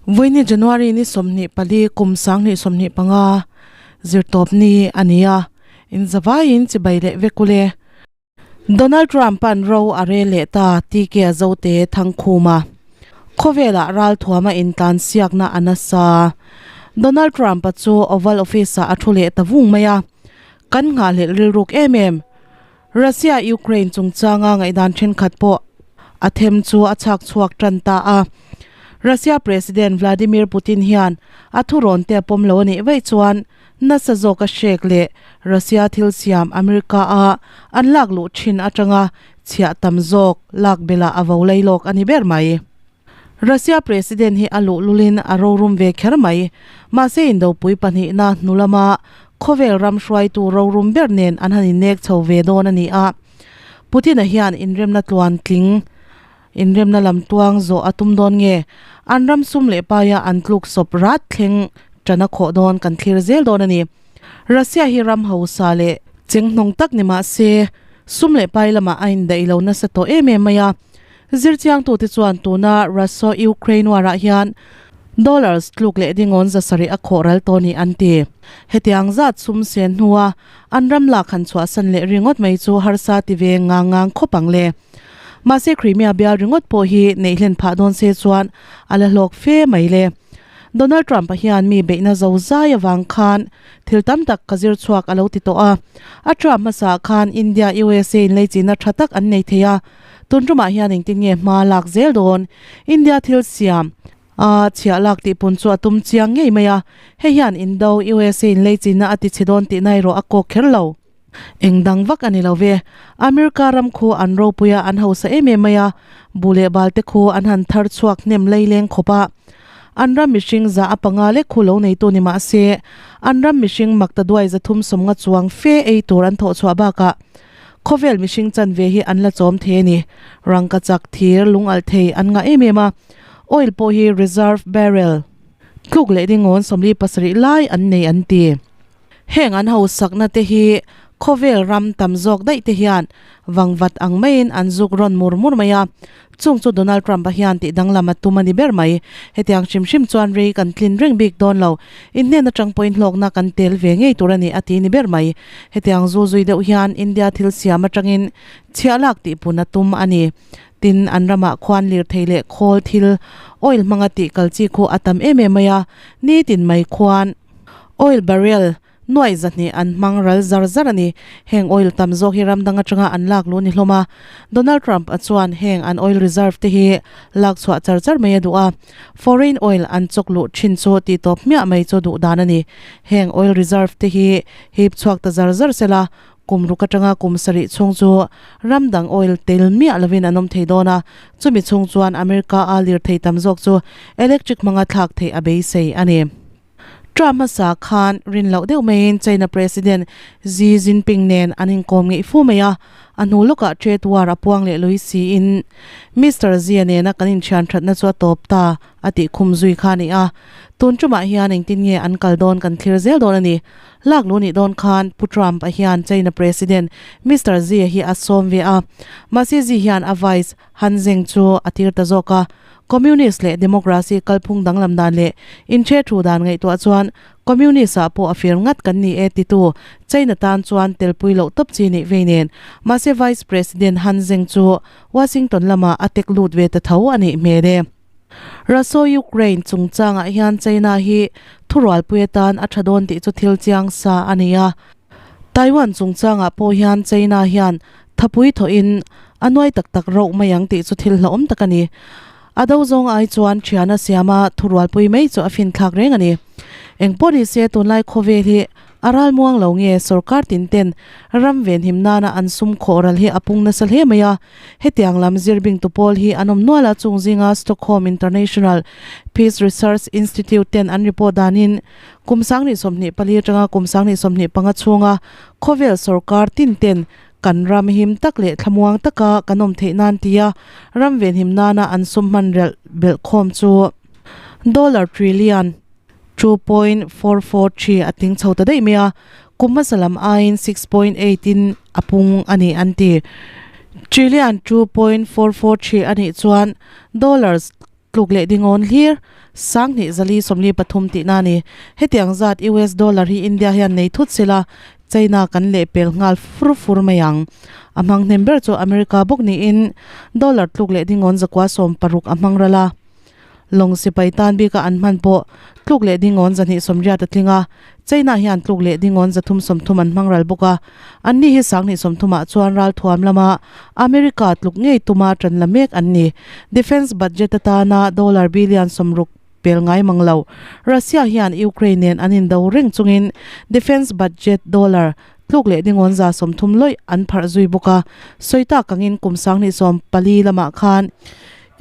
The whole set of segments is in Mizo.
Vawiini January ni 24 kum 2025 zirtawp ni a ni a, inzavaiin chibai leh vek ule. Donald Trump-a'n ro a rel leh ta TK a zote Thangkhuma. Khawvelah ralthuama intlan siakna a nasa. Donald Trump-a chu Oval Office-ah a thu leh ta vung mai a, kan nghahhlelh rilruk em em. Russia-Ukraine chungchanga ngaihdan thenkhat pawh a them chu a chhak chhuak tan ta a. Russia President Vladimir Putin hian a thurawn te a pawm lo a nih vaih chuan nasa zawka hrek leh Russia thil siam America-a an lak luh thin atanga chhiah tam zawk lak belah a vo lei lawk a ni ber mai. Russia President hi a luhlulin a rorum ve kher mai. Mahse indopui pahnihna hnu lama khawvel ram hruaitu rorum ber nen an han innek chho ve dawn a ni a. Putin-a hian inremna tluan tling, inremna lam tuang zawh a tum dawn nge? An ram sum leh paia an tluk sawp rat thleng ṭan a khawh dawn kan thlir zel dawn a ni. Russia hi ram hausa leh chenghnawng tak ni mah se sum leh pai lamah a indaih lo nasa tawh em em mai a. Zirchiangtute chuan tuna Russo-Ukraine war-ah hian dollars tluk leh dingawn 700 a khawh ral tawh ni an ti. Hetiang zat sum sen hnua an ram lak han chhuahsan leh ringawt mai chu harsa ti ve ngang ngang khawp ang le. Mahse Crimea bial ringawt pawh hi neih hlen phah dawn se chuan a la hlawk fe mai le. Donald Trump-a hian mi beihna zo zai avang khan thil tam tak ka zir chhuak a lo ti tawh a. A Trump hmasaah khan India-USA inleichihna tha tak an nei thei a. Tun tumah hian engtin nge hma lak zel dawn? India thil siam a chhiah lak tih pun chu a tum chiang ngei mai a, hei hian Indo USA in lei chinna a ti chhe dawn tih na erawh a kawk kher lo. Eng dang vak a ni lo ve. America ram khu an ropui a, an hausa em em mai a, bu leh bal te khu an han thar chhuak hnem lei leng khawp a. An ram mihring za a panga lek khu lo neitu ni mah se, an ram mihring makta duai 350 chuang fe ei tur an thawh chhuah bakah, Khawvel mihring chanve hi an la chawm thei a ni. Rangka chak thir lung alh thei an ngah em em a. Oil pawh hi reserve barrel tluk leh dingawn 47 lai an nei an ti. Heng an hausakna te hi khawvel ram tam zawk daih te hian vangvat ang maiin an zuk rawn mur mur mai a. Chung chu Donald Trump-a hian tih danglam a tum a ni ber mai. Hetiang hrim hrim chuan rei kan tlin reng bik dawn lo. Inhnen atang pawhin hlawkna kan tel ve ngei tur a ni a ti ni ber mai. Hetiang zu zui deuh hian India thil siam atangin chhiah lak tih pun a tum a ni. Tin, an ramah khuan lirthei leh khawl thil, oil hmanga tih kal chi khu a tam em em mai a, nitin mai khuan oil barrel, Nuaih zahnih an hmang ral zar zar a ni. Heng oil tam zawk hi ram dang atanga an lak luh ni hlawm a. Donald Trump a chuan heng an oil reserve te hi lak chhuah char char mai a duh a. Foreign oil an chawk luh thin chu tih tawp hmiah mai chu duh dan a ni. Heng oil reserve te hi hip chhuak ta zar zar sela, kum ruk atanga kum sarih chhung chu ram dang oil tel miah lovin an awm thei dawn a. Chumi chhung chuan America a lirthei tam zawk chu electric hmanga thlak theih a beisei a ni. Trump hmasa khan rin loh deuh maiin China President Xi Jinping nen an inkawm ngeih fu mai a, a hnu lawkah trade war a puang leh lui siin Mister Xi-a nena kan inthian thatna chu a tawp ta a tih khum zui kha a ni a. Tun tumah hian engtin nge an kal dawn kan thlir zel dawn a ni. Lak luh nih dawn khan Pu Trump-a hian China President Mister Xi-a hi a sawm ve a, mahse Xi hian a vice Han Zeng chu a tir ta zawk a. Communist leh Democracy kalphung danglam dan leh inchhe thu dan ngaihtuah chuan Communist ah pawh a fir ngat kan ni e titu China tan chuan telpui loh tawp chi nih vei nen. Mahse Vice President Han Zeng chu Washington lamah a tek lut ve ta tho a nih hmel e. Russo-Ukraine chungchangah hian China hi thurualpui atan a tha dawn tih chu thil chiang sa a ni a. Taiwan chungchangah pawh hian China hian thapui thawhin a nuai tak tak rauh mai ang tih chu thil hlauhawm tak a ni. A do zawng ai chuan thiana siama thurualpui mai chu a finthlak reng a ni. Engpawh ni se tunlai khawvel hi a ral muang lo nge sorkar tin ten ram venhim nana an sum khawh ral hi a pung nasa hle mai a. Hetiang lam zirbingtu pawl hi an awm nual a, chung zinga Stockholm International Peace Research Institute ten an report danin Kum 2024 atanga kum 2025 chhunga khawvel sorkar tin ten kan ram him tak leh thlamuang taka kan awm theih nan tia ram venhim nana an sum hman relh belh khawm chu dollar trillion 2.443 a tling chho ta daih mai a, kum hmasa lam aiin 6.8 in a pung a ni an ti. Trillion 2.443 a nih chuan dollars. Tluk leh dingawn hlir, 20 4 43 tihna a ni. Hetiang zat US dollar hi India hian nei thut sela, China kan lehpel nghal fur fur mai ang. A hmang hnem ber chu America bawk niin dollar tluk leh dingawn 160 a hmang ral a. Lawng sipai tan bika an hman pawh tluk leh dingawn 280 a tling a, China hian tluk leh dingawn 330 an hmang ral bawk a. Anni hi 2030 ah chuan ralthuam lama America tluk ngei tuma tan la mek an ni. Defence budget atana dollar billion 60 pel ngai mang lo. Russia hian Ukraine nen an indo reng chungin defence budget dollar tluk leh dingawn 130 lawih an pharh zui bawk a. Sawi tak angin kum 2014 lamah khan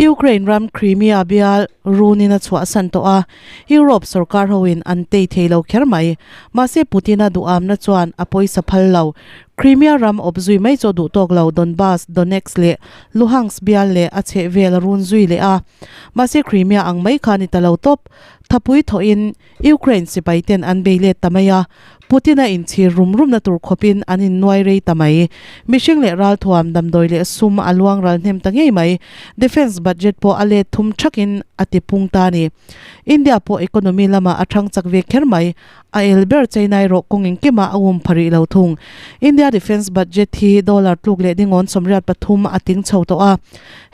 Ukraine ram Crimea bial runin a chhuahsan tawh a, Europe sorkar hoin an tei thei lo kher mai. Mahse Putin-a duhamna chuan a pawisa phal lo. Crimea ram awp zui mai chu a duh tawk lo, Donbas, Donetsk leh Luhansk bial leh a chhehvel a run zui leh a. Mahse Crimea ang mai kha a ni ta lo tawp. Thapui thawhin Ukraine sipai ten an bei let ta mai a, Putin-a inchhir rum rumna tur khawpin an innuai rei ta mai. Mihring leh ralthuam, damdawi leh sum a luang ral hnem ta ngei mai. Defence budget pawh a let thum thakin a ti pung ta a ni. India pawh economy lamah a thang chak ve kher mai. A el ber China erawh kawng engkimah a um pha rih lo thung. India defence budget hi dollar tluk leh dingawn 83 a ting chho tawh a.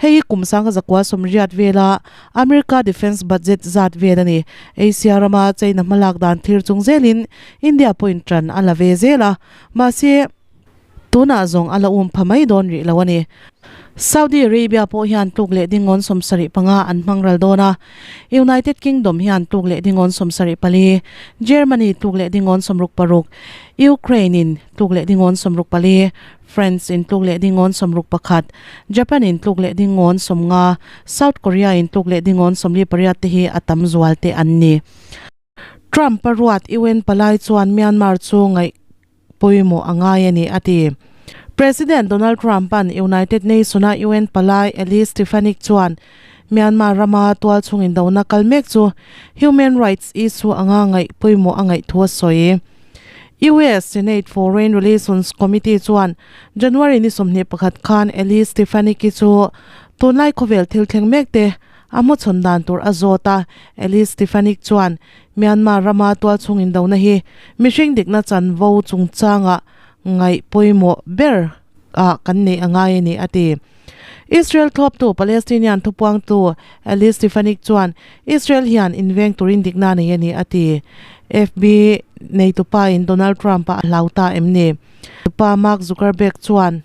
Hei hi kum 1980 vela America defence budget zat vel a ni. Asia rama China hmalak dan thlir chung zelin India pawhin tan a la ve zel a, mahse tunah zawng a la um pha mai dawn rih lo a ni. Saudi Arabia pawh hian tluk leh dingawn 75 an hmang ral dawn a, United Kingdom hian tluk leh dingawn 74, Germany tluk leh dingawn 66, Ukraine in tluk leh dingawn 64, France in tluk leh dingawn 61, Japan in tluk leh dingawn 50, South Korea in tluk leh dingawn 48 te hi a tam zual te an ni. Trump a ruat UN palai chuan Myanmar chu ngaih pawimawh a ngai a ni, a ti. President Donald Trump-a'n United Nation-a UN palai Elise Stefanik chuan Myanmar rama tualchhung indona kal mek chu human rights issue anga ngaih pawimawh a ngaih thu a sawi. US Senate Foreign Relations Committee chuan January ni 21 khan Elise Stefanik-i chu tunlai khawvel thil thleng mek te a hmachhawn dan tur a zawt a. Elise Stefanik chuan Myanmar rama tualchhung indona hi mihring dikna chanvo chungchanga ngaih pawimawh ber ah kan neih a ngai a ni, a ti. Israel thlawptu Palestinian thupuangtu Elise Stefanik chuan Israel hian inveng turin dikna a nei a ni, a ti. FB neitupa in Donald Trump-a a hlau ta em ni? Pa Mark Zuckerberg chuan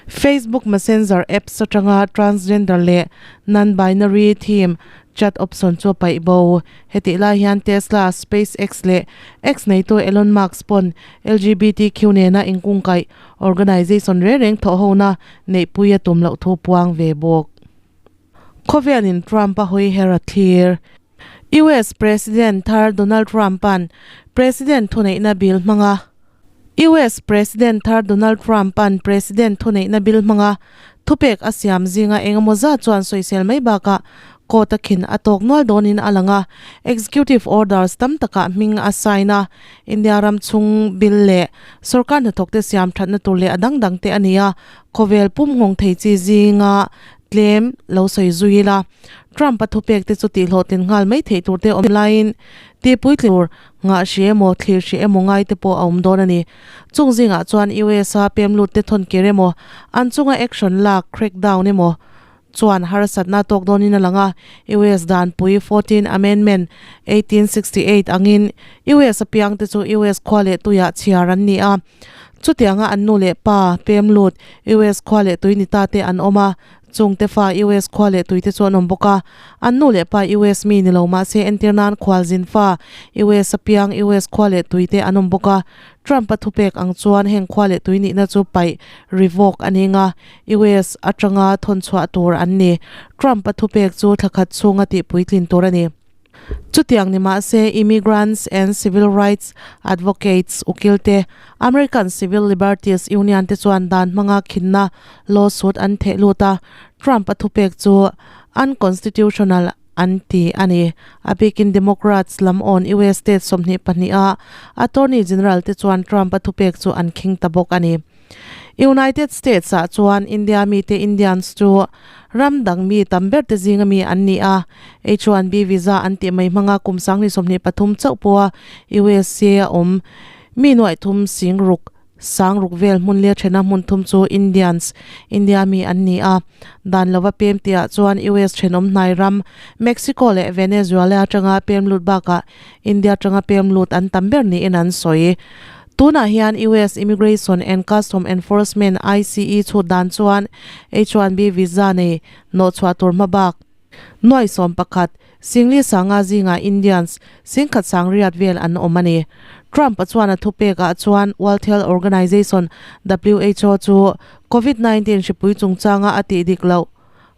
Facebook Messenger apps atanga transgender leh non-binary theme chat option chu a paih bo. Hetih lai hian Tesla, SpaceX leh X neitu Elon Musk pawn LGBTQ nena inkungkaih Organization reng reng thawhhona neihpui a tum loh thu puang ve bawk. Khawvelin Trump a hawi her a thlir. US President thar Donald Trump-a'n President thuneihna bill hmanga US President thar Donald Trump-a'n President thuneihna bill hmanga thupek a siam zinga engemaw zat chuan sawisel mai bakah Court a khin a tawk nual dawnin a lang a, Executive Orders tam takah hming a sign a, India ram chhung bill leh sorkar hnathawkte siam thatna tur leh a dang dang te a ni a, khawvel pum nghawng thei chi zinga tlem lo sawi zui ila. Trump-a thupek te chu tihhlawhtlin nghal mai theih tur te awm laiin tihpui tur nghah hri emaw thlir hri emaw ngai te pawh a awm dawn a ni. Chung zingah chuan US-a pemlut te thawn kir emaw, an chunga action lak, crackdown, emaw, chuan harsatna tawk dawnin a lang a, US danpui Fourteenth Amendment, 1868 angin US apiangte chu US khua leh tuiah chhiar an ni a. Chutianga an nu leh pa pem lut US khua leh tui ni ta te an awm a, chungte fa US khua leh tuite chu an awm bawk a. An nu leh pa US mi ni lo mahse entir nan khualzin fa US apiang US khua leh tuite an awm bawk a. Trump-a thupek ang chuan heng khua leh tui nihna chu paih, revoke, a ning a, US atanga thawn chhuah tur an ni. Trump-a thupek chu thla khat chhunga tih puitlin tur a ni. Chutiang ni mahse, Immigrants and Civil Rights Advocates ukil te, American Civil Liberties Union te chuan dan hmanga khinna lawsuit an theh lut a, Trump-a thupek chu unconstitutional an ti a ni. A bikin Democrats lam awn US state 22 a Attorney General te chuan Trump-a thupek chu an khing ta bawk a ni. United States ah chuan India mite Indians chu ram dang mi tam ber te zinga mi an ni a, H-1B visa an tih mai hmanga kum 2023 chauh pawha USA a awm mi nuaih thum sing ruk sang ruk vel hmun leh thena hmun thum chu Indians, India mi an ni a. Dan lova pem tihah chuan US thenawm hnai ram Mexico leh Venezuela atanga pem lut bakah India atanga pem lut an tam ber niin an sawi. Tunah hian US Immigration and Custom Enforcement, ICE, chhut dan chuan H-1B visa nei nawhchhuah tur hma bak nuai 11, Singli sanga zingah Indians singkhat sang riat vel an awm a ni. Trump-a chuan a thupekah chuan World Health Organization, WHO, chu Covid-19 hripui chungchanga a tih dik loh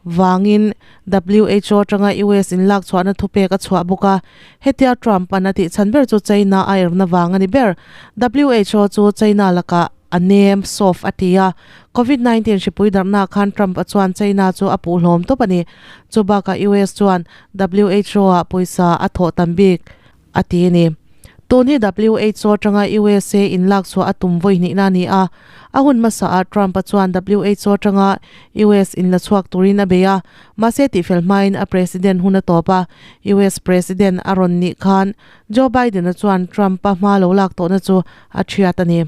vangin WHO atanga US inlak chhuahna thupek a chhuah bawk a. Hetia Trump-a'n a tih chhan ber chu China a erna vang a ni ber. WHO chu China lakah a nem, soft, a ti a. Covid 19 hripui darhnaah khan Trump-a chuan China chu a puh hlawm tawp a ni. Chu bakah US chuan WHO-ah pawisa a thawh tam bik a ti a ni. Tun hi WHO atanga USA inlak chhuah a tum vawi hnihna a ni a. A hun hmasaah Trump-a chuan WHO atanga US inla chhuak turin a bei a, mahse tihfel hmain a president hun a tawp a. US president a rawn nih khan Joe Biden-a chuan Trump-a hma lo lak tawhna chu a thiat a ni.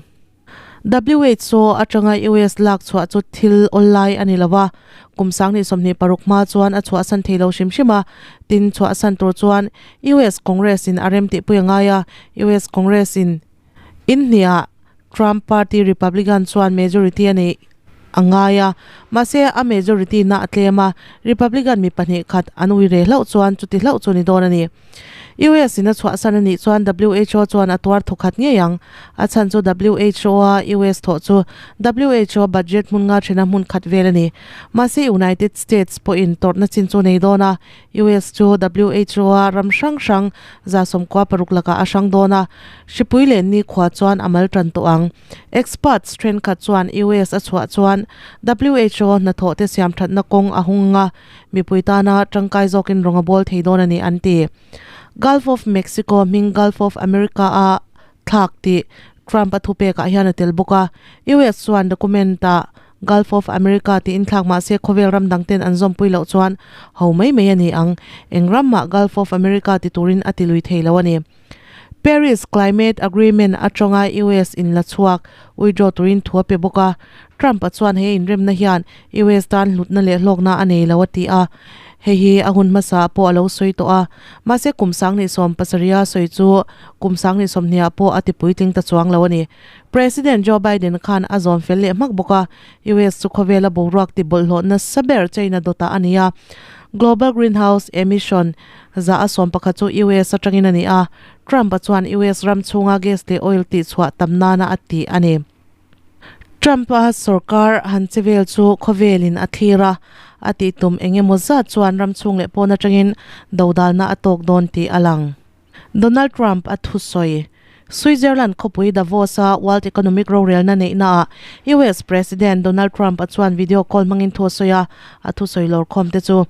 WHO atanga US lak chhuah chu thil awllai a ni lo a, kum 2026 hma chuan a chhuahsan thei lo hrim hrim a, tin chhuahsan tur chuan US Congress in a rem tihpui a ngai a, US Congress in inhniah Trump party Republican chuan majority a neih a ngai a, mahse a majority na a tlem a, Republican mi pahnih khat an ui reh hlauh chuan chuti hlauh chu ni dawn a ni. US in a chhuahsan a nih chuan WHO chuan a tuar thawkhat ngei ang. A chhan chu WHO a US thawh chu WHO budget hmun nga thena hmun khat vel a ni. Mahse United States pawhin tawrhna chin chu nei dawn a, US chu WHO a ram hrang hrang 96 lakah a hrang dawn a, hripui leh nikhua chuan a mal tan tawh ang. Experts thenkhat chuan US a chhuah chuan WHO hnathawh te siam thatna kawng a hung anga mipui tana tangkai zawkin rawng a bawl thei dawn a ni an ti. Gulf of Mexico hming Gulf of America a thlak tih Trump a thupekah hian a tel bawk a, US chuan document ah Gulf of America tiin thlak mah se khawvel ram dang ten an zawmpui loh chuan ho mai mai a ni ang. Eng ram mah Gulf of America ti turin a ti lui thei lo a ni. Paris Climate Agreement atanga US in la chhuak withdraw turin thu a pe bawk a. Trump-a chuan he inremna hian US tan hlutna leh hlawkna a nei lo a ti a. Hei hi a hun hmasa pawh a lo sawi tawh a. Mahse kum 2017 a sawi chu kum 2020 pawh a ti puitling ta chuang lo a ni. President Joe Biden khan a zawn fel leh hmak bawk a. US chu khawvela boruak ti bawlhhlawh nasa ber China dawtah a ni a. Global greenhouse emission 111 chu US atangin a ni a, Trump-a chuan US ram chhunga gas leh oil tihchhuah tam nana a ti a ni. Trump-a sorkar han che vel chu khawvelin a thlir a, a tih tum eng emaw zat chuan ram chhung leh pawn atangin dodalna a tawk dawn tih a lang. Donald Trump a thusawi. Switzerland khawpui Davos-a World Economic rorelna neihnaah US President Donald Trump-a chuan video call hmangin thu a sawi a, a thusawi lawrkhawm te chu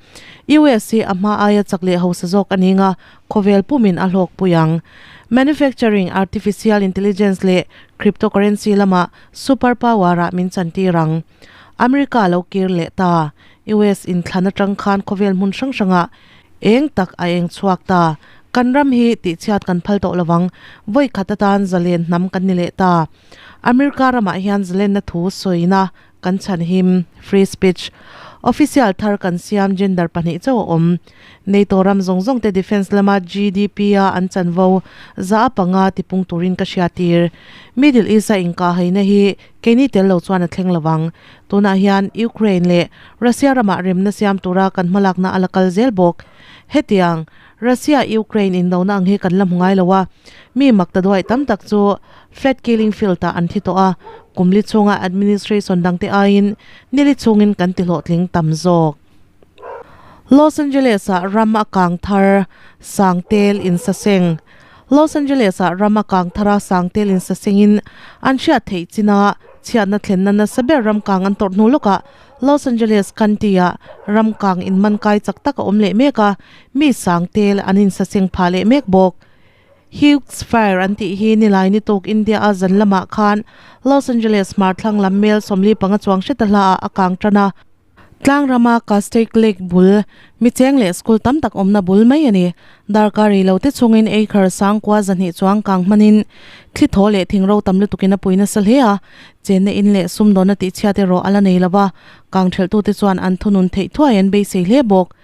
US hi a hma aia chak leh hausa zawk a ning a, khawvel pumin a hlawkpui ang. Manufacturing, artificial intelligence leh cryptocurrency lamah super power-ah min chantir ang. America lo kir leh ta. US inthlan atang khan khawvel hmun hrang hrangah Eng tak a eng chhuak ta. Kan ram hi tihchhiat kan phal tawh lovang. Vawi khat atan zalen hnam kan ni leh ta. America ramah hian zalenna thu sawina kan chhan him, free speech. Official thar kan siam gender pahnih chauh a awm. NATO ram zawng zawng te defence lama GDP a an chanvo 5% tipung turin ka hriatir. Middle East a inkahhaina hi keini tel lo chuan a thleng lovang. Tunah hian Ukraine leh Russia ramah remna siam tura kan hmalakna a la kal zel bawk. Hetiang, Russia-Ukraine indona ang hi kan la hmu ngai lo a, mi mak ta duai tam tak chu flat killing field-ah an thi tawh a, kum li chhunga administration dangte aiin ni li chhungin kan ti hlawhtling tam zawk. Los Angeles-ah ram a kang thar sangtel insaseng Los Angeles-ah ram a kang thar a sangtel insasengin an hriat theih chin a, chhiatna thlenna nasa ber ram kang an tawrh hnu lawkah Los Angeles County-ah ram kang inman kai chak tak a awm leh mek a, mi sangtel an insaseng phah leh mek bawk. Hughes Fire an tih hi nilai ni tuk India a zan lamah khan Los Angeles hmar thlang lam mel 45 chuang hreta hla ah a kang tan a. Tlang rama Castaic Lake bul, mi cheng leh school tam tak awmna bul mai a ni. Darkar rei lo te chungin acre sangkua zahnih chuang kang hmanin thli thaw leh thing ro tam lutukin a pui nasa hle a. Chenna in leh sumdawnna tihchhiat erawh a la nei lo va, kang thelhtute chuan an thunun theih thuai an beisei hle bawk.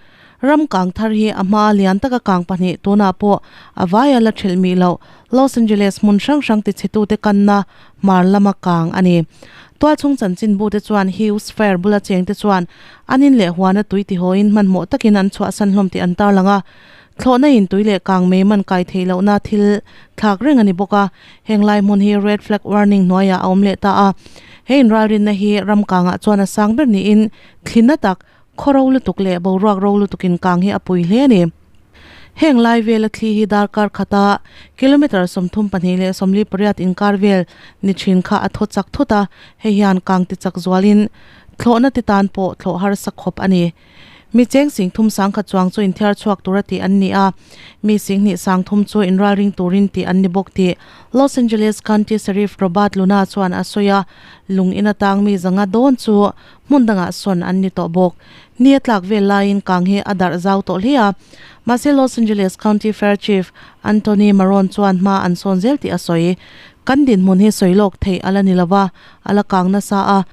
Ram kang thar hi a hma lian taka kang pahnih tunah pawh a vaia la thelh mih loh Los Angeles hmun hrang hrang tichhetute kanna hmar lama kang a ni. Tualchhung chanchinbute chuan Hughes Fire bula chengte chuan an in leh huana tui tihawiin hmanhmawh takin an chhuahsan hlawm tih an tarlang a. Thlawhna in tui leh kang mei man kai theih lohna thil thlak reng a ni bawk a. Heng lai hmun hi red flag warning hnuaiah a awm leh ta a. He inralrinna hi ram kangah chuan a sang ber niin thlinna tak Khaw ro lutuk leh boruak ro lutukin kang hi a pui hle a ni. Heng lai vela thli hi darkar khata kilometre 32 leh 48 inkar vel ni thin kha a thaw chak thut a, hei hian kang ti chak zualin thlawhna ti tan pawh thlawh harsa khawp a ni. Mi cheng sing thum sangkhat chuang chu inthiar chhuak tura tih an ni a, mi singhnih sang thum chu inralring turin tih an ni bawk tih Los Angeles County Sheriff Robert Luna chuan a sawi a, lung in atang mi zanga dawn chu Hmun dangah sawn an ni tawh bawk. Ni a tlak vel laiin kang hi a darh zau tawh hle a. Mahse Los Angeles County Fire Chief Anthony Marrone chuan hma an sawn zel tih a sawi. Kan dinhmun hi sawi lawk theih a la ni lo va, a la kang nasa a.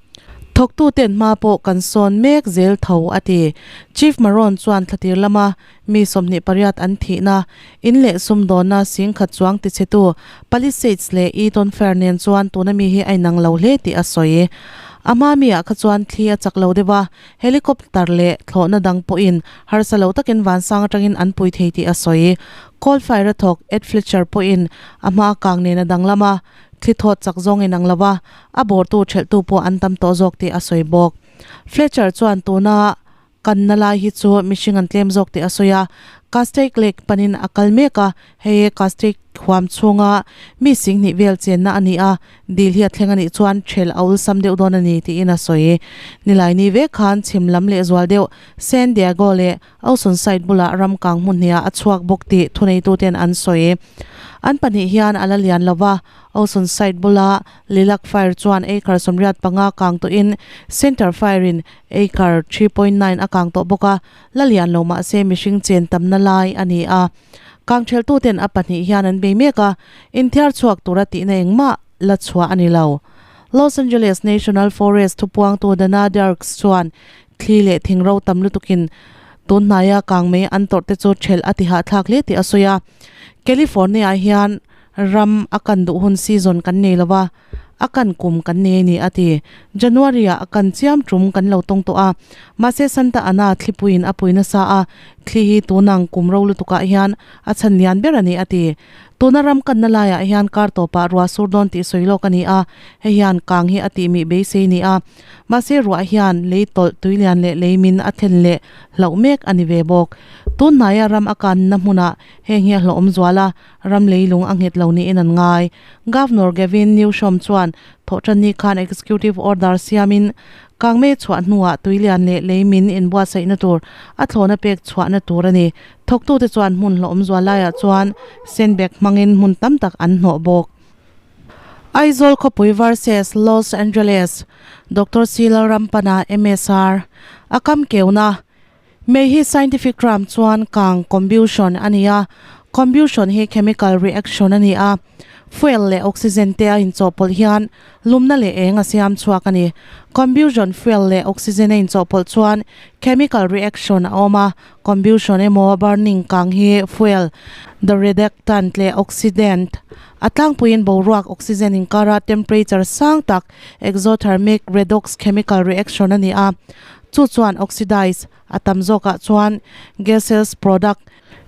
Thawktuten hma pawh kan sawn mek zel tho, a ti. Chief Marrone chuan thlatir lama mi 28 an thihna, in leh sumdawnna singkhat chuang tichhetu Palisades leh Eaton Fair nen chuan tuna mi hi a inang lo hle tih a sawi. A hma mi ah kha chuan thli a chak lo deuh a, helicopter leh thlawhna dang pawhin harsa lo takin vansang atangin an pui thei tih a sawi. Coal fire a thawk Ed Fletcher pawhin a hma kang nen a danglam a, thli thawt chak zawng inang lo a, a bawrtu thelhtu pawh an tam tawh zawk tih a sawi bawk. Fletcher chuan tuna Kanna lai hi chu mihring an tlem zawk tih a sawi a, Castaic Lake panin a kal mek a, hei Castaic huam chhunga mi singhnih vel chenna a ni a, dil hi a thleng a nih chuan ṭhel a awlsam deuh dawn a ni tiin a sawi. Nilaini vek khan chhim lam leh zual deuh San Diego leh Oceanside bulah ram kang hmun hniah a chhuak bawk tih thuneituten an sawi. An pahnih hian a la lian lo va, Oceanside bula Lilac Fire chuan acre 85 kang tawhin Center Fire-in Acre 3.9 a kang tawh bawk a, la lian lo mah se mihring chen tamna lai a ni a. Kang theltuten a pahnih hian an bei mek a, inthiar chhuak tura tihna engmah la chhuah a ni lo. Los Angeles National Forest thupuangtu Dana Dirks chuan thli leh thing ro tam lutukin tun hnaia kang mei an tawrh te chu thelh a tihahthlak hle tih a sawi a. California-ah hian ram a kan duh hun season kan nei lo va. A kan kum kan nei a ni, a ti. January-ah a kan chiam tum kan lo tawng tawh a. Mahse Santa Ana thlipuiin a pui nasa a, thli hi tunang kum ro lutukah hian a chhan lian ber a ni, a ti. Tuna ram kanna laiah hian kar tawpah ruah sur dawn tih sawi lawk a ni a, hei hian kang hi a tihmih beisei ni a. Mahse ruah hian lei tawlh tui lian leh lei min a thlen leh hlauh mek a ni ve bawk. Tun hnaia ram a kanna hmunah heng hi a hlawhawm zual a, ram leilung a nghet lo niin an ngai. Governor Gavin Newsom chuan thawhtanni khan executive order siamin kangmei chhuah hnuah tuilian leh leimin inbuatsaihna tur a thlawhna pek chhuahna tur a ni. Thawktute chuan hmun hlawhawm zual laiah chuan sandbag hmangin hmun tam tak an hnawh bawk. Aizawl khawpui versus Los Angeles, Doctor C Lalrampana, MSR, a kam keuna. Mei hi scientific term chuan kang, combustion, a ni a, combustion hi chemical reaction a ni a, fuel leh oxygen te a inchawhpawlh hian lumna leh eng a siam chhuak a ni. Combustion fuel leh oxygen a inchawhpawlh chuan chemical reaction a awm a, combustion emaw burning kang hi fuel, the reductant leh oxidant a tlangpuiin boruak oxygen inkara temperature sang tak exothermic redox chemical reaction a ni a. Chu chuan oxidize a tam zawkah chuan gaseous product,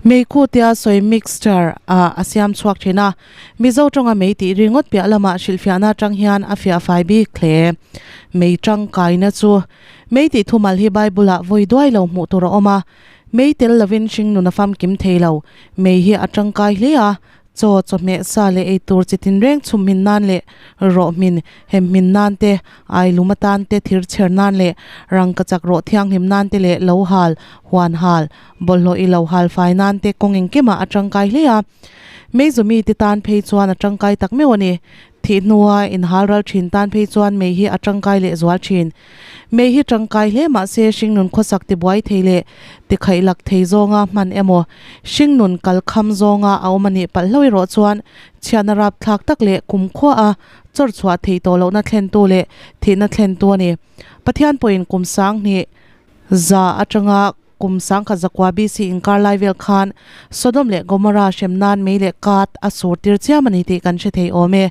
meikhu tia sawi mixture, ah a siam chhuak thin a. Mizo tawnga mei tih ringawt piah lamah hrilhfiahna atang hian a fiah fai bik hle. Mei tangkaina chu mei tih thumal hi Bible-ah vawi duai lo hmuh tur a awm a. Mei tel lovin hringnun a famkim thei lo. Mei hi a tangkai hle a, Chaw, chawhmeh sa leh ei tur chi tinreng chhum hmin nan leh rawh hmin, hem hmin nan te, ai lum atan te, thir chher nan leh rangkachak rawh thianghlim nan te leh lo hal, huan hal, bawlhhlawh i lo hal fai nan te kawng engkimah a tangkai hle a. Meizawmi te tan phei chuan a tangkai tak meuh a ni. Thih hnua inhal ral thin tan phei chuan mei hi a tangkai leh zual thin. Mei hi tangkai hle mah se hringnun khawsak tibuai thei leh tikhaih lak thei zawnga hman emaw, hringnun kal kham zawnga a awm a nih palh hlo erawh chuan chhiatna rapthlak tak leh kumkhua a chawr chhuah theih tawh lohna thlentu leh thihna thlentu a ni. Pathian pawhin kum sanghnih za atanga Kum sangkhat zakua BC inkar lai vel khan Sodom leh Gomorrah hrem nan mei leh kat a sur tir chiam a ni tih kan hre thei awm e.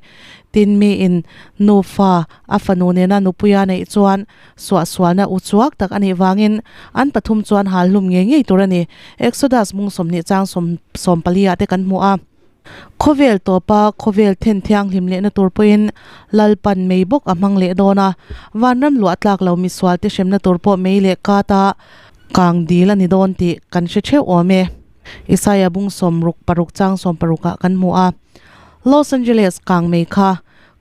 Tin, miin nufa a fanu nena nupuia neih chuan suahsualna u chuak tak a nih vangin an pathum chuan hal hlum ngei ngei tur a ni. Exodus mung 20 chang 14 ah te kan hmu a. Khawvel tawpa khawvel then thianghlim lehna tur pawhin Lalpan mei bawk a hmang leh dawn a, vanram luah tlak lo misual te hremna tur pawh mei leh kata kang dil a ni dawn tih kan hre theuh awm e. Isaiah bung 66 chang 60 ah kan hmu a. Los Angeles kang mei kha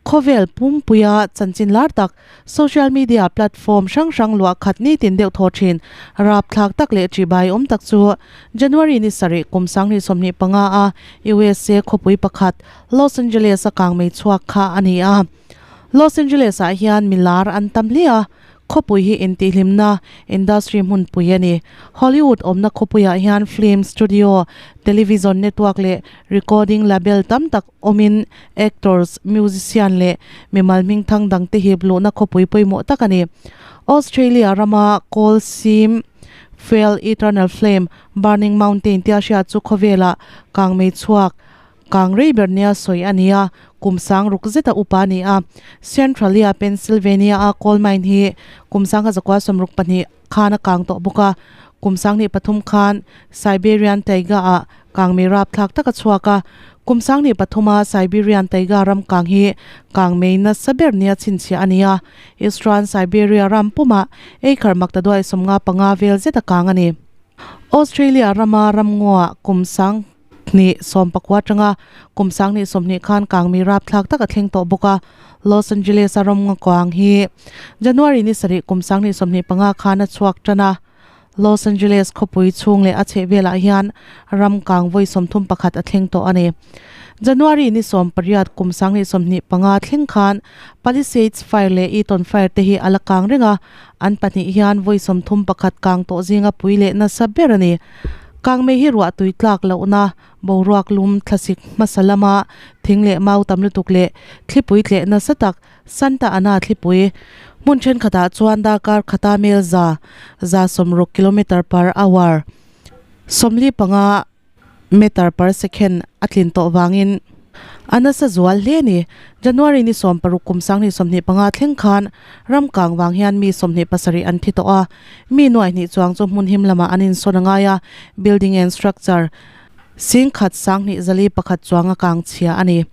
Khawvel pumpuia chanchin lar tak, social media platform hrang hrang luah khat nitin deuh thaw thin, rapthlak tak leh ṭihbai awm tak chu January ni sarih kum 2025 a usa khawpui pakhat Los Angeles a kangmei chhuak kha a ni a. Los Angeles ah hian mi lar an tam hle a, Khawpui hi intihhlimna industry hmunpui a ni. Hollywood awmna khawpuiah hian film studio, television network leh recording label tam tak awmin actors, musician leh mimal hmingthang dangte hip luhna khawpui pawimawh tak a ni. Australia rama coal seam fuel eternal flame, burning mountain tia hriat chu khawvelah kangmei chhuak Kang rei ber nia sawi a ni a, kum sang ruk zeta upa a ni a. Centralia, Pennsylvania-a coal mine hi kum 1962 khan a kang tawh bawk a. Kum 23 khan Siberian Taiga-ah kangmei rapthlak tak a chhuak a. Kum 23-a Siberian Taiga ram kang hi kangmei nasa ber nia chhinchhiah a ni a. Eastern Siberia ram pumah acre maktaduai 55 vel zeta kang a ni. Australia rama ramngaw-ah kum sang. Hnih 19 atanga kum 2020 khan kangmi rapthlak tak a thleng tawh bawk a, Los Angeles a rawng kuang hi January ni sarih kum 2025 khan a chhuak tan a. Los Angeles khawpui chhung leh a chhehvelah hian ram kang vawi 31 a thleng tawh a ni. January ni 18 kum 2025 thleng khan Palisades Fire leh Eaton Fire te hi a la kang reng a, an pahnih hian vawi 31 kang tawh zinga pui leh nasa ber a ni. Kangmei hi ruah tui tlak lohna, boruak lum thlasik hmasa lama thing leh mau tam lutuk leh thlipui tleh nasa tak Santa Ana thlipui hmun thenkhatah chuan darkar khata mel za, 160 kilometer per hour, 45 meter per second, a tlin tawh vangin a nasa zual hle a ni. January ni 16 kum 2025 thleng khan ram kang vang hian mi 27 an thi tawh a, mi nuai hnih chuang chu hmun him lamah an insawn a ngai a, building and structure 10,000 2,401 chuang a kang chhia a ni.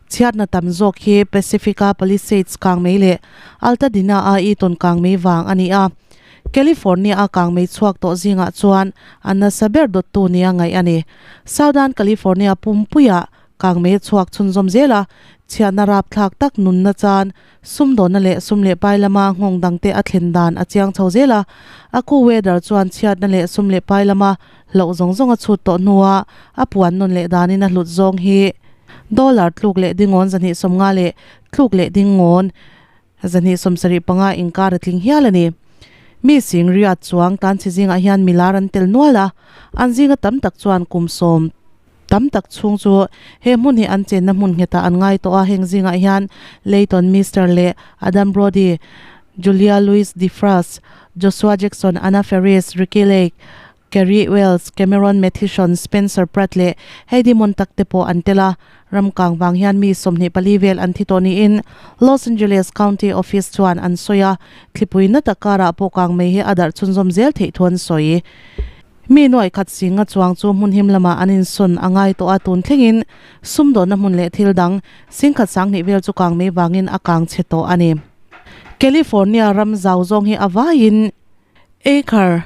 Chhiatna tam zawk hi Pacific-a Palisades kang mei leh Altadena-a Eaton kang mei vang a ni a. California-a kang mei chhuak tawh zingah chuan a nasa ber dawttu nia ngaih a ni. Southern California pumpuiah kangmei a chhuak chhunzawm zel a, chhiatna rapthlak tak nunna chan, sumdawnna leh sum leh pai lama nghawng dangte a thlen dan a chiang chho zel a. A ku weather chuan chhiatna leh sum leh pai lama hloh zawng zawng a chhut tawh hnua a puan nawn leh danin a hlut zawng hi dollar tluk leh dingawn 250 leh tluk leh dingawn 275 inkar a tling hial a ni. Mi sing riat chuang tlanchhe zingah hian milar an tel nual a, an zinga tam tak chuan kum sawm tam tak chhung chu he hmun hi an chenna hmun nghetah an ngai tawh a, heng zingah hian Leighton Meester leh Adam Brody, Julia Louis-Dreyfus, Joshua Jackson, Anna Faris, Ricki Lake, Cary Wells, Cameron Mathison, Spencer Pratt leh Heidi Montag te pawh an tel a. Ram kang vang hian mi 24 vel an thi tawh niin Los Angeles County Office chuan an sawi a, thlipui na tak karah pawh kang mei hi a darh chhunzawm zel theih thu an sawi. Mi nuai khat singa chuang chu hmun him lamah an insawn a ngai tawh a, tun thlengin sumdawnna hmun leh thil dang 10,000 20 vel chu kang mei vangin a kang chhe tawh a ni. California ram zau zawng hi a vaiin Acre,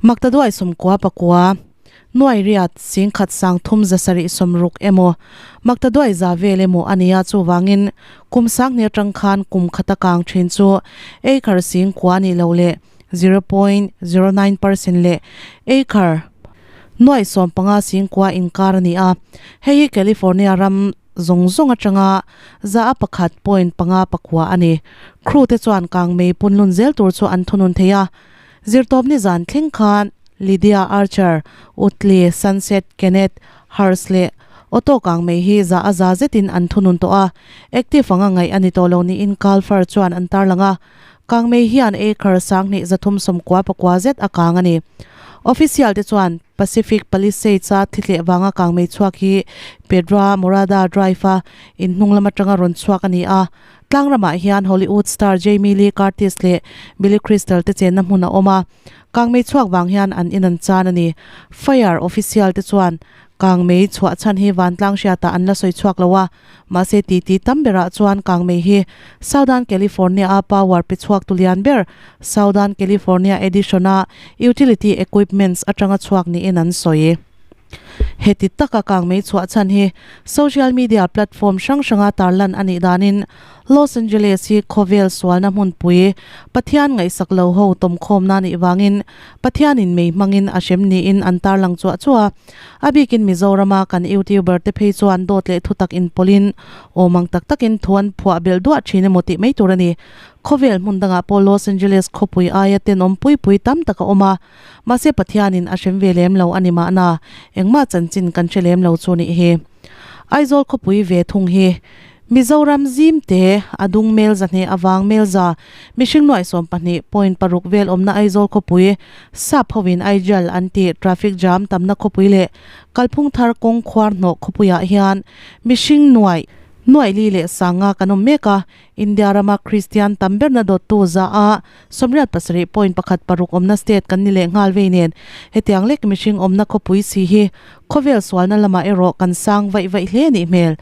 Maktaduai 99, nuai riat 10,000 360 60 emaw, Maktaduai za vel emaw a nia chuvangin kum 2000 atang khan kum khata kang thin chu acre 9,000 nih loh leh 0.09 percent leh acre. Nuaih 15 singkua inkar a ni a, hei hi California ram zawng zawng atanga za a pakhat point panga pakua a ni. Crew te chuan kangmei punlun zel tur chu an thunun thei a. Zirtawpni zan thleng khan Lydia Archer, Utley, Sunset, Kenneth, Hurst leh Otto kangmei hi za a za zetin an thunun tawh a, active anga ngaih a ni tawh lo niin Carl Fur chuan an tarlang a. Kangmei hian acre 20 390 pakua zet a kang a ni. Official te chuan Pacific Palisades a thithleh vanga kangmei chhuak hi Pedra Morada Drive a inhnung lam atanga rawn chhuak a ni a. Tlang ramah hian Hollywood star Jamie Lee Curtis leh Billy Crystal te chenna hmun a awm a. Kangmei chhuak vang hian an in an chan a ni. Fire official te chuan kangmei chhuah chhan hi vantlang hriatah an la sawi chhuak lo a. Mahse titi tam berah chuan kangmei hi Southern California a power pe chhuak tu lian ber Southern California Edison a utility equipments atanga chhuak niin an sawi. Heti taka kangmei chhuah chhan hi social media platform hrang hranga tarlan a nih danin Los Angeles hi khawvel sualna hmunpui Pathian ngaihsak lo ho tawmkhawmna nih vangin Pathianin mei hmangin a hrem niin an tarlang chuah chuah a. A bikin Mizorama kan YouTuber te phei chuan dawt leh thutak inpawlhin awm ang tak takin thu an phuah belh duah thin emaw tih mai tur a ni. Khawvel hmun dangah pawh Los Angeles khawpui aia tenawm pui pui tam tak a awm a, mahse Pathianin a hrem ve lem lo a ni mahna engmah chanchin kan hre lem lo chu nih hi. Aizawl khawpui ve thung hi Mizoram zim te, a dung mel zahnih avang mel za, mihring nuaih 12 point paruk vel awmna Aizawl khawpui, sap hovin Aijal an tih traffic jam tamna khawpui leh kalphung thar kawng khuar hnawh khawpuiah hian mihring nuaih nuaih li leh sanga kan awm mek a, India rama Kristian tam berna dawttu za a 87 point pakhat paruk awmna state kan ni leh nghal vei nen hetiang lek mihring awmna khawpui si hi khawvel sualna lamah erawh kan sang vaih vaih hle nih hmel.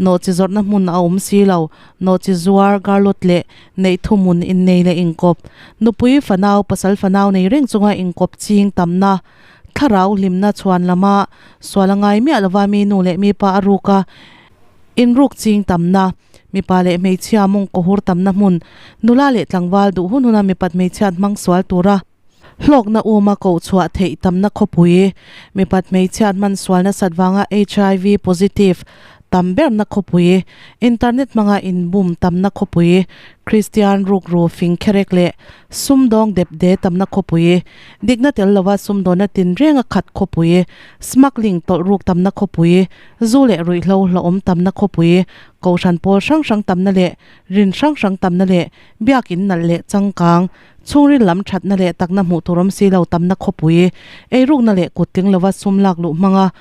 Nawhchi zawrhna hmun a awm si lo, nawhchi zuar, garlot leh neih thuhmun innei leh inkawp, nupui fanau, pasal fanau nei reng chunga inkawp ching tamna, thlarau hlimna chhuan lama sual a ngai miah lova mi nu leh mipa a ruk a inruk ching tamna, mipa leh hmeichhia mawng kawhur tamna hmun, nula leh tlangval duh hun huna mipat hmeichhiat hmang sual tura hlawkna uma koh chhuah theih tamna khawpui, mipat hmeichhiat hman sual nasat vanga HIV positive tam berna khawpui, internet hmanga inbum tamna khawpui, Kristian rukru fing kherek leh sumdawng dep de tamna khawpui, dikna tel lova sumdawnna tinreng a khat khawpui, smuggling tawlh ruk tamna khawpui, Zu leh ruihhlo hlauhawm tamna khawpui, kohhran pawl hrang hrang tamna leh rin hrang hrang tamna leh biakin nalh leh changkang, chhungril lam thatna leh takna hmuh tur awm si lo tamna khawpui, eirukna leh kut tling lova sum lak luh hmanga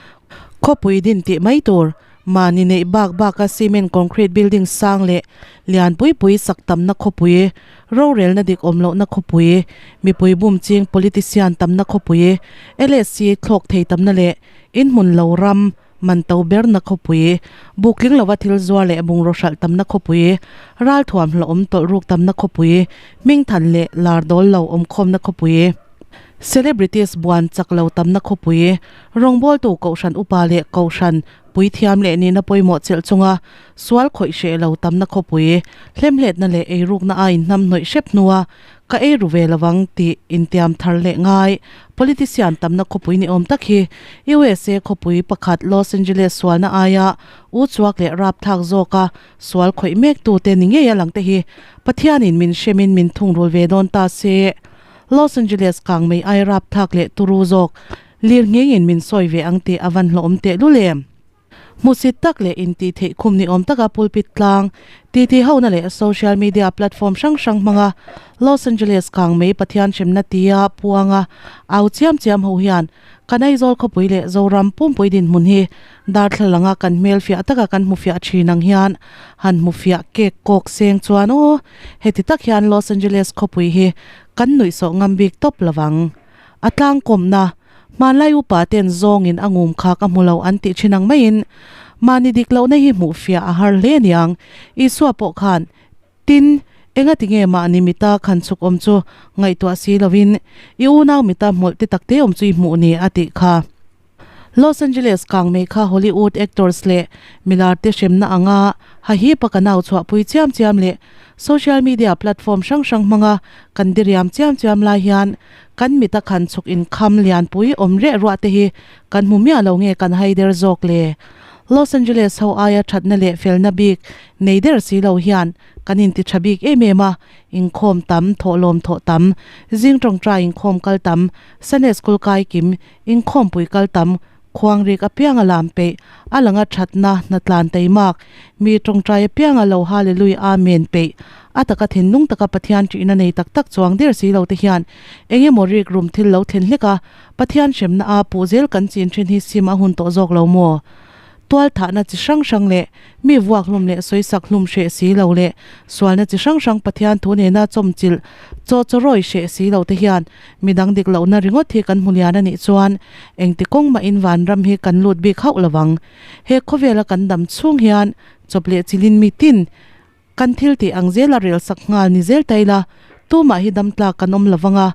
khawpui din tih mai tur, mahni neih bak baka cement concrete building sang leh lian pui pui sak tamna khawpui, rorelna dik awm lohna khawpui, mipui bum ching politician tamna khawpui, LSC thlawk thei tamna leh In hmun lo ram, man to berna khawpui, buk tling lova thil zuar leh bungraw hralh tamna khawpui, ralthuam hlawhawm tawlh ruk tamna khawpui, hmingthan leh lar dawl lo awmkhawmna khawpui, celebrities buan chak lo tamna khawpui, rawngbawltu kohhran upa leh kohhran puithiam leh nihna pawimawh chelh chunga sual khawih hreh lo tamna khawpui, hlemhletna leh eirukna a inhnamhnawih hrep hnua Ka ei ru ve lovang tih intiam thar leh ngai. Politician tamna khawpui ni awm tak hi USA khawpui pakhat Los Angeles sualna aia u chuak leh rapthlak zawka sual khawih mek tute ni ngei a lang te hi Pathianin min hremin min thungrul ve dawn ta se. Los Angeles kang mei ai rapthlak leh turu zawk lir ngeiin min sawi ve ang tih a van hlawhawm tehlul em? Hmusit tak leh intih theih khum ni awm taka pulpit tlang, titi hona leh social media platform hrang hrang hmanga Los Angeles kang mei Pathian hremna tia puanga au chiam chiam ho hian kan Aizawl khawpui leh Zoram pumpui dinhmun hi darthlalanga kan hmel fiah taka kan hmu fiah thin ang hian han hmu fiah kek kawk seng chuan aw heti tak hian Los Angeles khawpui hi kan nuihsawh ngam bik tawp lovang. A tlangkawmna Hmanlai upa ten zawngin a ngum kha ka hmu lo an tih thin ang maiin mahni dik lohna hi hmuh fiah a har hle aniang. Isua pawh khan, Tin, enga tinge mahni mita khan chhuk awm chu ngaihtuah si lovin i unau mita hmawlh te takte awm chu i hmuh ni a tih kha. Los Angeles kangmei kha Hollywood actors leh milar te hremna anga ha hipa ka nau chhuahpui chiam chiam leh. Social media platform hrang hrang hmanga kan diriam chiam chiam lai hian kan mita khan chhuk inkham lianpui awm reh ruah te hi kan hmu miah lo nge kan hai der zawk le? Los Angeles ho aia thatna leh felna bik nei der si lo hian kan inti tha bik em em a, inkhawm tam, thawhlawm thawh tam, zing tawngtai inkhawm kal tam, Sunday school kai kim, inkhawmpui kal tam, Khuangrik apianga lam peih, a langa thatna hnatlan teimak, mi tawngtai apianga lo Hallelui Amen peih, a taka thinlung taka Pathian ṭihna nei tak tak chuang der si lo te hian eng emaw rik rum thil lo thlen hlek a, Pathian hremna a puh zel kan chin ṭhin hi sim a hun tawh zawk lo maw? Tual thahna chi hrang hrang leh mi vuak hlum leh sawisak hlum hreh si lo leh sualna chi hrang hrang Pathian thu nena chawmchilh chaw chawrawi hreh si lo te hian Midang dik lohna ringawt hi kan hmu lian a nih chuan engti kawng mahin vanram hi kan lut bik hauh lovang. He khawvela kan dam chhung hian chawp leh chilin mi tin kan thil tih ang zela rel sak nghal ni zel ta ila, tumah hi dam tlak kan awm lovang a,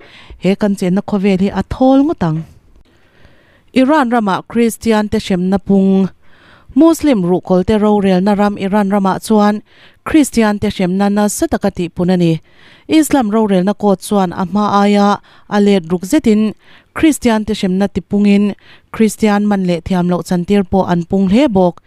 he kan chenna khawvel hi a thawl ngawt ang. Iran ramah Kristian te hremna pung. Muslim ruhkawlte rorelna ram Iran ramah chuan Kristian te hremna nasa taka tihpun a ni. Islam rorelna court chuan a hma aia a let ruk zetin Kristian te hremna tipungin Kristian man leh thiam loh chantir pawh an pung hle bawk.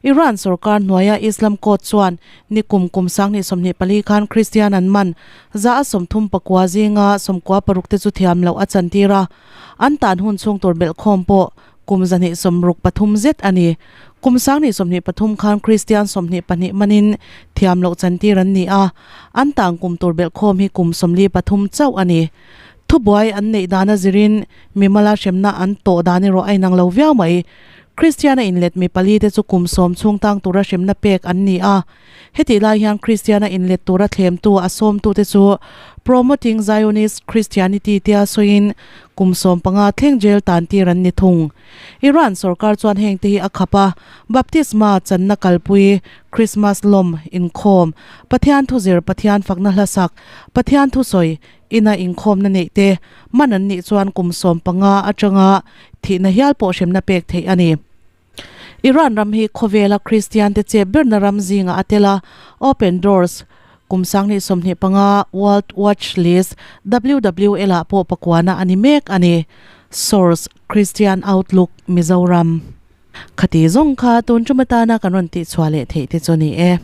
Iran sorkar hnuaia Islam court chuan nikum kum 2024 khan Kristian an man 34 zinga 96 te chu thiam loh a chantir a. An tan hun chhung tur belhkhawm pawh kum 263 zet a ni. Kum 2023 khan Kristian 22 manin thiam loh chantir an ni a, an tan kum tur belhkhawm hi kum 43 chauh a ni. Thubuai an neih dana zirin mimala hremna an tawh dan erawh a inang lo viau mai. Kristiana inlet mi pali te chu kum sawm chhung tang tura hremna pek an ni a. Hetih lai hian Kristiana inlet tura thlemtu a sawmtute chu Promoting Zionist Christianity tia sawiin kum 15 thleng jail tan tir an ni thung. Iran sorkar chuan hengte hi a khap a, baptisma channa kalpui, Christmas lawm, inkhawm, Pathian thuzir, Pathian fakna hlasak, Pathian thusawi, ina inkhawmna neih te man an nih chuan kum 15 atanga thihna hial pawh hremna pek theih a ni. Iran ram hi khawvela Kristian te chep berna ram zingah a tel a, Open Doors kum 2025 World Watch List, WWL, ah pawh pakuana a ni mek a ni. Source, Christian Outlook, Mizoram. Khati zawng kha tun tum atana kan rawn tihchhuah leh theih te chu ni e.